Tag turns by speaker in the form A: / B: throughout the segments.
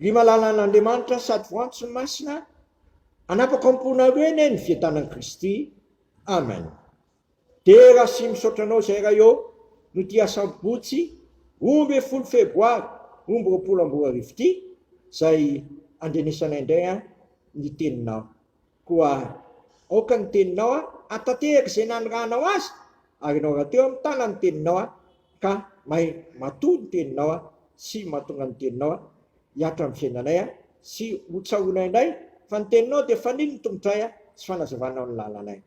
A: Ry malalan'Andriamanitra sady voantso ny masina, hanapaka ao am-ponareo anie ny fiadanan'i Kristy. Amen. Dera sy misaotra anao izay Ray ô no ity asabotsy 12 febroary 2022 ity izay andrenesanay indray ny teninao. Koa aoka ny teninao hahatanteraka izay nanirahanao azy ary ianao rahateo mitana ny teninao ka mahay matoa ny teninao sy mahatonga ny teninao hihatra amin'ny fiainanay sy ho tsaroanay indray fa ny teninao dia fanilo ny tongotray sy fanazavanao ny lalanay.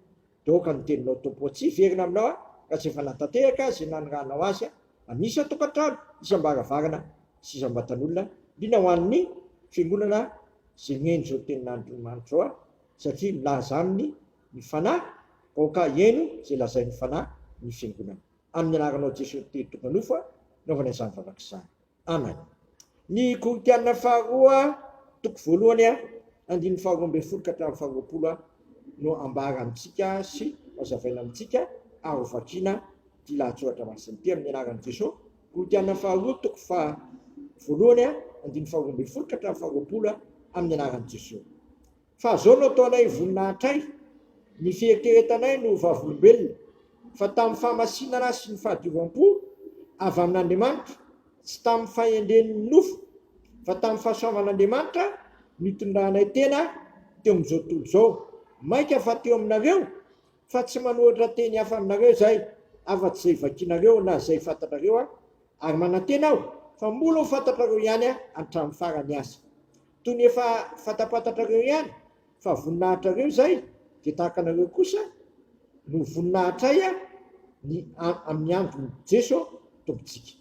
A: Doka ny teninao Tompo ô tsy hiverina aminao aho raha tsy efa natanteraka izay nanirahanao azy amin'ny isan-tokantrano, isam-baravarana sy isam-batan'olona, indrindra ho an'ny fiangonana izay mihaino izao tenin'Andriamanitra izao aho satria milaza aminy ny Fanahy ka aoka hihaino izay lazain'ny Fanahy ny fiangonana. Amin'ny anaranao Jesoa Teny tonga nofo aho naovana izany vavaka izany. Amen. Ny Korintiana faharoa toko voalohany andininy faharoa ambin'ny folo ka hatramin'ny faharoapolo no ambara amintsika sy hazavaina amintsika ary hovakiana ity lahatsoratra masina ity amin'ny anaran'i Jesoa. Korintiana faharoa toko faha voalohany andininy faharoa ambin'ny folo ka hatramin'ny faharoapolo amin'ny anaran'i Jesoa. Fa zao no ataonay voninahitray, ny fieritreretanay no vavolombelona, fa tamin'ny fahamasinana sy ny fahadiovam-po avy amin'Andriamanitra, tsy tamin'ny fahendren'ny nofo, fa tamin'ny fahasoavan'Andriamanitra nitondranay tena teo amin'izao tontolo izao, mainka fa teo aminareo, fa tsy manoratra teny hafa aminareo izahay, afa-tsy izay vakinareo na izay fantatrareo aho, ary manantena aho fa mbola ho fantatrareo ihany hatramin'ny farany aza. Toy ny efa fantapantatrareo ihany fa voninahitrareo izay dia tahaka anareo kosa no voninahitray ny amin'ny andron'i Jeso Tompontsika.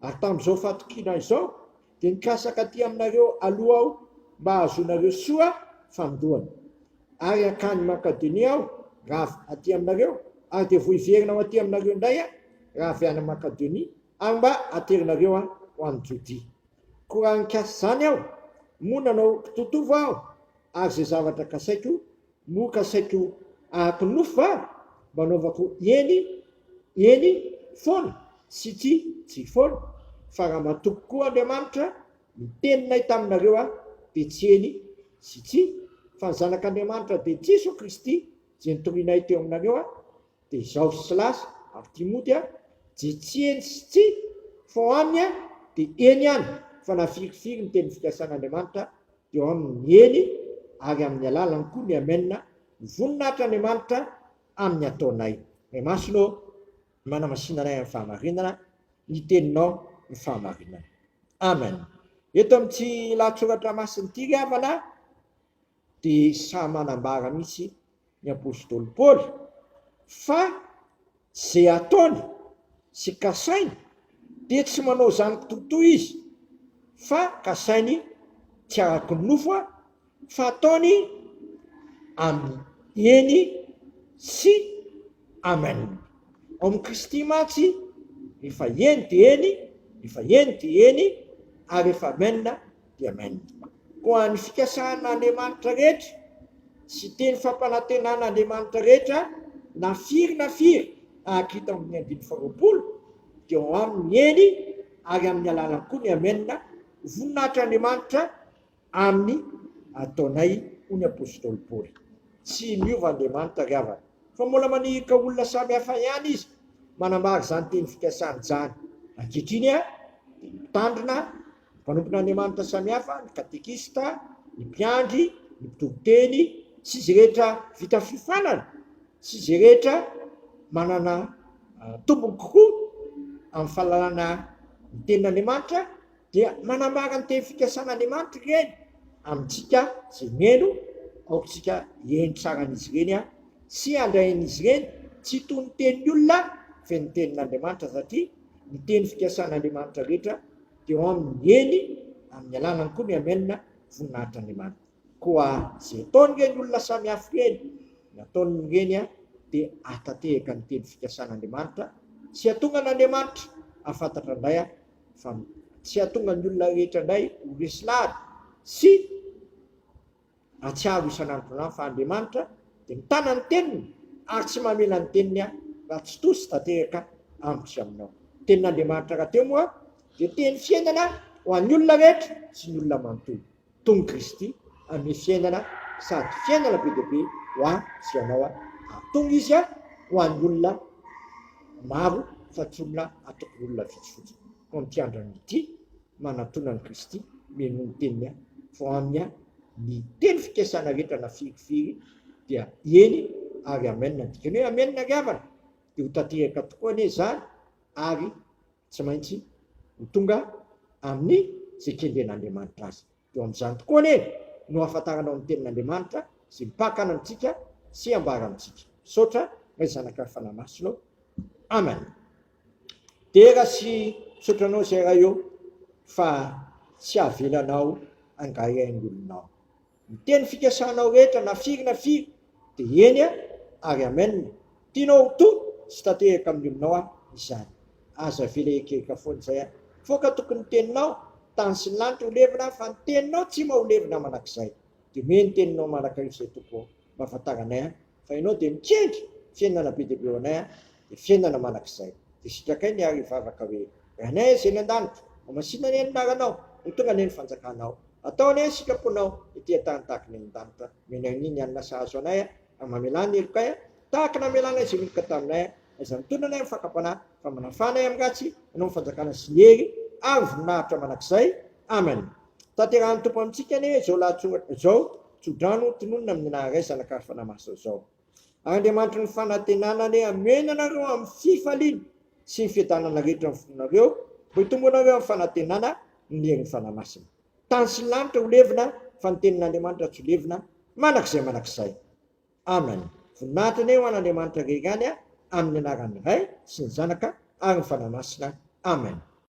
A: Ary tamin'izao fahatokiana izao dia nikasaka aty aminareo aloha aho mba hahazoanareo soa fanindroany. Ary hankany Makedonia aho raha avy aty aminareo, ary dia vao hiverina ho aty aminareo indray aho raha avy any Makedonia, ary mba haterinareo ho any Jodia. Koa raha nikasa izany aho, moa nanao kitotovo aho, ary izay zavatra kasaiko, moa kasaiko araka ny nofo va? Mba hanaovako eny, eny, foana, sy tsia, tsia foana. Fa raha matoky koa Andriamanitra, ny teninay taminareo aho dia tsy eny sy tsia, fa ny Zanak'Andriamanitra dia Jesoa Kristy, izay nitorianay teo aminareo aho, Dia izaho sy Silasy ary Timoty a, dia tsy eny sy tsia, fa ao aminy a, dia eny ihany, fa na firifiry ny teny fikasan'Andriamanitra, dia ao aminy ny eny, ary amin'ny alalany koa ny Amen, ny voninahitr'Andriamanitra amin'ny ataonay. Ray Masina ô, manamasina anay amin'ny fahamarinana, ny teninao no fahamarinana. Amen. Eto amin'ity lahatsoratra masina ity ry havana, dia sahy manambara mihitsy ny apostoly Paoly fa izay ataony sy kasainy dia tsy manao izany kitoatoa izy fa kasainy tsy araka ny nofo fa ataony amin'ny eny sy amen. Ao amin'i Kristy mantsy rehefa eny dia eny, rehefa eny dia eny ary rehefa amen dia amen. Koa ny fikasan'Andriamanitra rehetra sy teny fampanantenan'Andriamanitra rehetra na firy na firy araka hita ao amin'ny andininy faharoapolo dia ao aminy ny eny ary amin'ny alalany koa ny amena, voninahitr'Andriamanitra amin'ny ataonay hoy ny apostoly Paoly. Tsy miova Andriamanitra ry havana fa mbola maniraka olona samy hafa ihany izy manambara izany teny fikasana izany. Ankehitriny dia ny mpitandrina Ny mpanompon'Andriamanitra samihafa, ny katekista, ny mpiandry, ny mpitoriteny, sy izay rehetra vita fiofanana, sy izay rehetra manana tombony kokoa amin'ny fahalalana ny tenin'Andriamanitra dia manambara ny teny fikasan'Andriamanitra ireny amintsika izay mihaino, aoka isika hihaino tsara an'izy ireny sy handray an'izy ireny, tsy toy ny tenin'ny olona fa ny tenin'Andriamanitra satria ny teny fikasan'Andriamanitra rehetra dia ao aminy ny eny, amin'ny alalany koa ny amen, voninahitr'Andriamanitra. Koa izay ataon'ireny olona samihafa ireny, ny ataon'ireny dia hahatanteraka ny teny fikasan'Andriamanitra sy hahatonga an'Andriamanitra hahafantatra indray fa tsy hahatonga ny olona rehetra indray ho resy lahatra sy Hahatsiaro isan'andro isan'andro fa Andriamanitra dia mitana ny teniny ary tsy mamela ny teniny raha tsy toa sy tanteraka amiko sy aminao. Tenin'Andriamanitra rahateo moa dia teny fiainana ho an'ny olona rehetra sy ny olona manontolo. Tonga Kristy hanome fiainana sady fiainana be dia be ho ahy sy ianao ary tonga Izy ho an'ny olona maro fa tsy olona atokon'olona vitsy fotsiny. Koa amin'ity andro anio ity, manatona an'i Kristy, mihainoa ny teniny fa ho aminy ny teny fikasana rehetra na firifiry dia eny ary amen. Ny dikany hoe amen ry havana dia ho tanteraka tokoa anie izany ary tsy maintsy ho tonga amin'ny izay kendren'Andriamanitra azy. Dia ao amin'izany tokoa anie no ahafantaranao ny tenin'Andriamanitra izay mipaka any amintsika sy ambara amintsika. Misaotra Ray Zanaka ary Fanahy Masina ô. Amen. Dera sy misaotra anao izay Ray ô fa tsy avelanao hangahiahy ny olonao. Ny teny fikasanao rehetra na firy na firy dia eny ary amen. Tianao ho to sy tanteraka amin'ny olonao aho izany. Aza avela hierikerika foana izay aho. Foaka tokony ny teninao, tany sy ny lanitra ho levona fa ny teninao tsy mba ho levona mandrakizay. Dia omeo ny teninao mandrakariva izay Tompo ô mba hahafantaranay ahy fa ianao dia mikendry fiainana be dia be ho anay dia fiainana mandrakizay. Dia sitrakay ny ary hivavaka hoe, Rainay izay any an-danitra, homasina anie ny anaranao, ho tonga anie ny fanjakanao. Atao anie ny sitraponao ety an-tany tahaka ny any an-danitra. Omenay anie ny hanina sahaza anay ary mamelà ny helokay tahaka ny namelanay izay meloka taminay. Aiza mitondra anay amin'ny fakam-panahy, fa manafaha anay amin'ny ratsy, Anao ny fanjakana sy ny hery ary ny voninahitra mandrakizay. Amen. Tanterahan'ny Tompo amintsika anie izao lahatsoratra izao, tsodrano tononina amin'ny anaran'ny Ray, Zanaka ary Fanahy Masina izao. Ary Andriamanitry ny fanantenana anie hameno anareo amin'ny fifaliana sy ny fiadanana rehetra amin'ny finoanareo, mba hitomboanareo amin'ny fanantenana ny herin'ny Fanahy Masina. Tany sy ny lanitra ho levona, fa ny tenin'Andriamanitra tsy ho levona mandrakizay mandrakizay. Amen. Voninahitra anie ho an'Andriamanitra irery ihany, amin'ny anaran'ny Ray sy ny Zanaka ary ny Fanahy Masina. Amen.